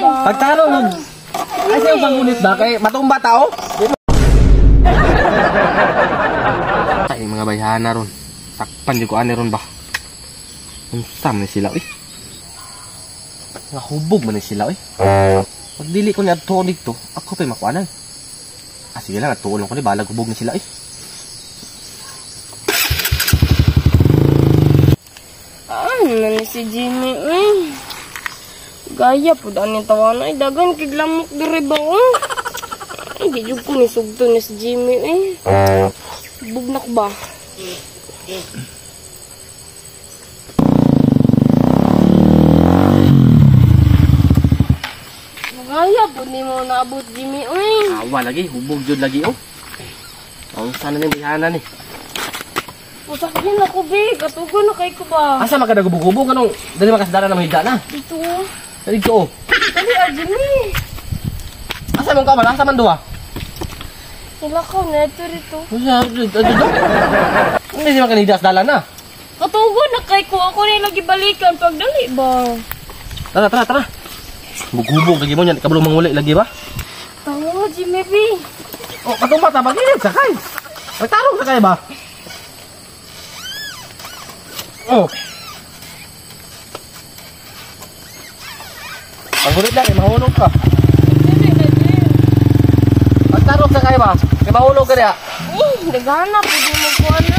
Pagtarong mo. Ay sa'yo pangunit ba? Kay matumba tao? Ay, mga bayhana ron. Sakpan yung ko ani ron ba? Unsa man sila, uy. Nga hubog man sila, uy. Pag dili ko ni adto dito, ako pa'y makuanan. Ah, sige lang, adto lang ko ni balag hubog na sila, uy. Ano na si Jimmy, uy. Gaya po daan yung tawa na, ay dagan kiglamok diri ba, oh. Ay, di jud ko ni sugto ni si Jimmy, eh. Bugnak ba? Gaya po ni mo naabot, Jimmy, uy. Awa lagi, hubog jud lagi, oh. Ang sana ni bayhana ni. Pusakin ako, be. Katugo na kay ko ba? Asa man ka nagubog-hubog? Anong dali makasdara na mahigda na? Dito. Dito, oh. Dali, ah, Jimmy. Asa man ka man? Asa man duha? Ilakaw na ito rito. Hindi siya makanida sa dala na. Katugo na kay ko. Ako na lagi balikan. Pagdali ba? Tara, tara, tara. Bugubog lagi mo niyan. Kabalo manguli lagi ba? Tawa, Jimmy, be. Oh, katumba ta. Pag-init, sakay. Pagtarong sakay ba? Oh. Paggulit lang, eh, mahulog ka. Pagtarong sakay ba? Kaya mahulog ka niya. Eh, naghanap. Pwede mo kuha na.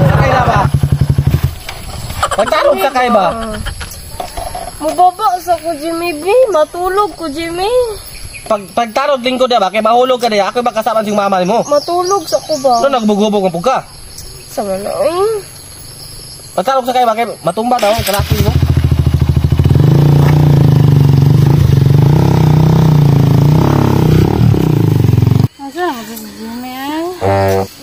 Sakay na ba? Pagtarong sakay ba? Mababa sa ko, Jimmy B. Matulog ko, Jimmy. Pagtarong lingkod na ba? Kaya mahulog ka niya. Ako ba kasama siyang mama mo? Matulog sa ko ba? Ano nagbugubog ang pugka? Sama na, eh. Pagtarong sakay ba? Kaya matumba daw. Kalaki mo. Asa naman si Jimmy, eh?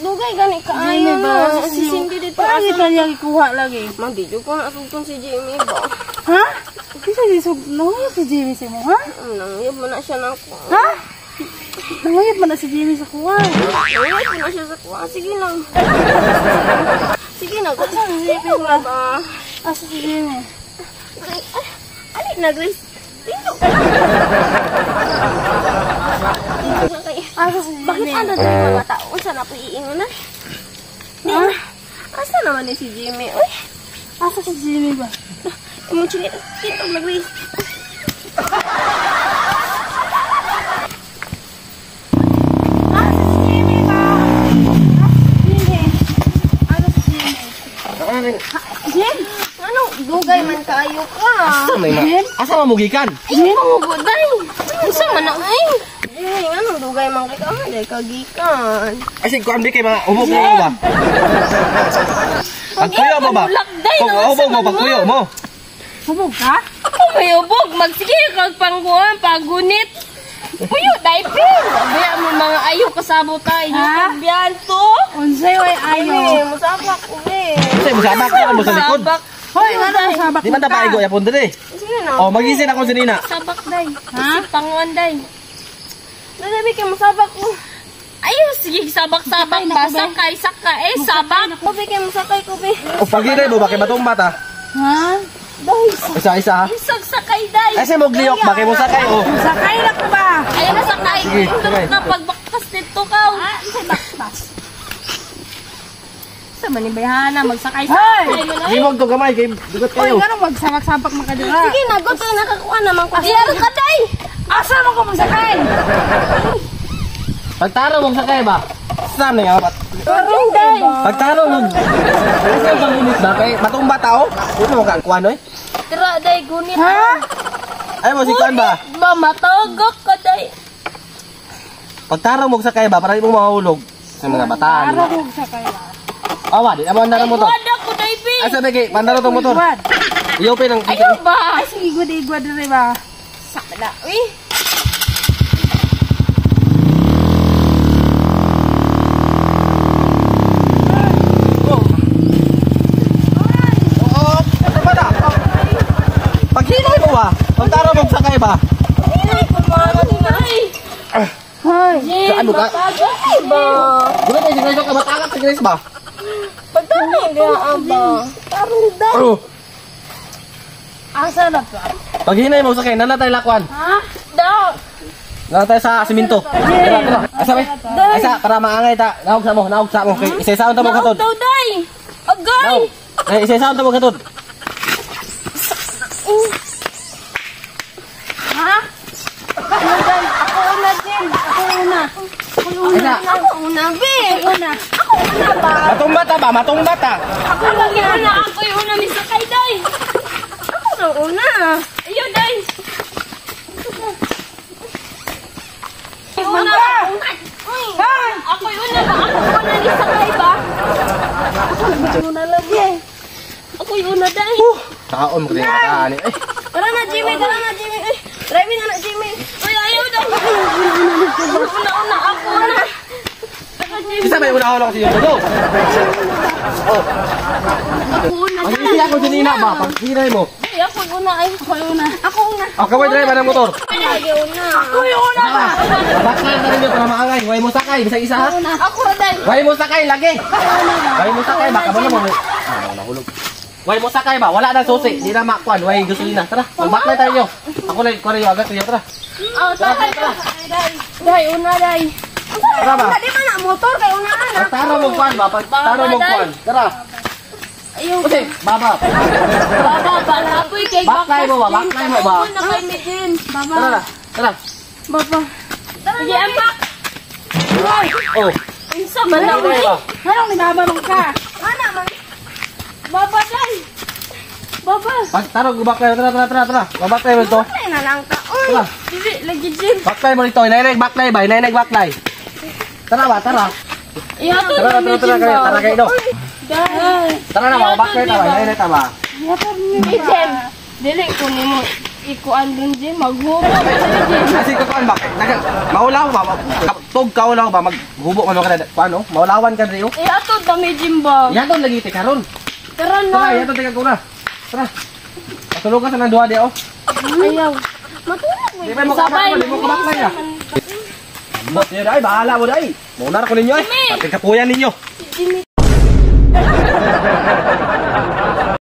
Dugay gani kaayo na. Si Cindy dito. Parang ito niyang ikuha lagi. Man, di ko na asugtong si Jimmy ba? Ha? Kisa si nanguyab si Jimmy sa mo, ha? Nanguyab mo na siya na ako. Ha? Nanguyab mo na si Jimmy sa kuha. Nanguyab mo na siya sa kuha. Sige lang. Sige na. Asa si Jimmy ba? Asa si Jimmy? Alin na, Grace? Dito. Asa si Jimmy? Bakit ano din mga tao? Saan na po iingon na? Ha? Asa naman ni si Jimmy? Uy. Asa si Jimmy ba? Imong chinit. Tintog na, Grace. Asa si Jimmy ba? Jimmy. Asa si Jimmy? Jim? Ano? Dugay man kayo ka. Asa may ma? Jim? Asa mamugikan? Ay, mamugoday. Unsa man na, ay? Jimmy, anong dugay man kay ka? Dahil kagikan. Ay, sige, kuan kay mga hubog mo ba? Pagkuyo mo ba? Hubog mo, pagkuyo mo. Hubog ka? Ako may hubog. Magsige kag pangguan, paggunit. Puyo, daypin. Biya mo mga ayo kasabot tayo. Ha? Biyanto. Unsay way ayo? Ay, musabak ko, be. Unsay musabak ka mo sa likod? Hoy, ngano musabak? Di man ta paigo yapon diri. Sige na. Oh, magisin ako si Nina. Sabak day. Ha? Panguan day. Dali kay musabak ko. Ayo, sige, sabak-sabak ba? Sakay, sakay. Eh, sabak. Kobe, kay musakay, kobe. O, paginay mo ba? Kay matumba ta? Ha? Isa-isa, ha? Isag sakay, day. Ay, sa mogliyok ba? Kay musakay, oh. Sakay na ko ba? Ay, masakay. Sige, sakay. Na pagbaktas nito ka. Ah, unsay baktas? Sa manibayhana, magsakay Hoy! sakay mo na. Himog to gamay, kay dugot Hoy, kayo. ngano magsabak-sabak man ka dira? Sige na, goto, nakakuha naman ko. Diyan ka, day! Asa man ko magsakay? Pagtarong mong sakay ba? Saan na nga ba? Tarong, day! Pagtarong mong... Ay, sa'yo pangunit ba? Kay matumba tao? Hindi mo kang kuan, oy. Tira, day, gunit. Ha? Ay mo si kuan ba? Ba, matagok ka, day. Pagtarong mong sakay ba? Para di mo mahulog sa mga bataan. Araw ko sakay ba? Awa, di na mo andar ang motor. Wala ko, day, be. Ay, sabi kay, pandaro tong motor. Igwad. Iopin ang... Ayaw ba? Ay, sige, igwad, igwad diri ba? Sakla, uy. Oo, ano ba na? Paghinay mo ba? Pagtarong mong sakay ba? Ay, kumara nila, ay. Hoy. Jim! Ay, buka. Ay ba? Gula tayo si Grace ka matagat si Grace ba? Pagtanong diha ba? Tarong da. Oh. Asa na to? Paghinay mo sakay, nana tayo lakwan. Ha? Da. Nana tayo sa simento. Tara, tara. Asa ba? Asa para maangay ta. Naog sa mo, naog sa mo. Kay isa-isaon ta mo katod. Naog daw day. Agay. Naog. Ay, isa-isaon ta mo katod. Ha? Ano day? Ako una, Jim. Ako una. Ako una. Asa? Ako una, be. Ako una. Ako una ba? Matumba ta ba? Matumba ta. Ako lagi una. Ako yung una ni sakay day. Ako na una. Ayaw day. Una. Uy, ako yung una ba? Ako una ni sakay ba? Ako una lagi. Ako yung una day. Taon mo kaya ani. Eh, Tara na Jimmy, tara na Jimmy. Ay, driving na na Jimmy. Uy, ayaw daw. Una una ako una. Tara Jimmy. isa may una ako sa iyo. Go. Oh, Ako una. ang hindi ako sinina ba? Pag hinay mo. Ay, ako una ay. Ako una. Ako una. Oh, kaway driver ng motor. Ay, una. Ako yung una ba? Bakla na rin para maangay. Way mo sakay, bisag isa ha. Ako ra day. Way mo sakay lagi. Way mo sakay baka mo na mo. Ah, nahulog. Way mo sakay ba? Wala na susi. Di na makuan. Way gasolina. Tara, magbaklay tayo. Ako na kuan yung agad tayo. Tara. Oh, tara tara. Day, una day. Tara ba? Di man na motor kay una na. Tara mo kuan ba? Pag tara mo kuan. Tara. Ayaw. Kasi baba. Baba, bala apoy kay Baklay mo ba? Baklay mo ba? Ako na kay Mijin. Baba. Tara na. Tara. Baba. Tara na. Apak. Oh. Unsa man na Baklay uy? ba? Anong ninabarong ka? Ana man. Baba day. Baba. Pag tara baklay. Tara tara tara tara. Babaklay mo ito. Baklay na lang ka. Uy. Tara. Dili lagi Jim. Baklay mo dito. Inainag baklay ba? Inainag baklay. Tara ba? Tara. Ihatod Tara na tara tara Mijin kayo. ba? Tara kayo do. Day. Tara na baklay ta ba? Inainag ta ba? Yatar niyo. Jim. Dili ko nimo ikuan dun Jim. Maghubo ka sa Jim. Kasi ko kuan ba? Maulaw ba? Tug ka ulaw ba? Maghubo man ka na kuan no? Maulawan ka diri oh. Ihatod na mi Jim ba? Yaton lagi te karon. Tara na. Tara, yaton te kaguna. Tara. Patulog ka sa nang duha di oh. Ayaw. Matulog mo. Di ba mo kabaklay, di mo kabaklay ah. Ambot niyo dai, bahala mo dai. Muna ra ko ninyo eh. Pati kapuyan ninyo. Jimmy.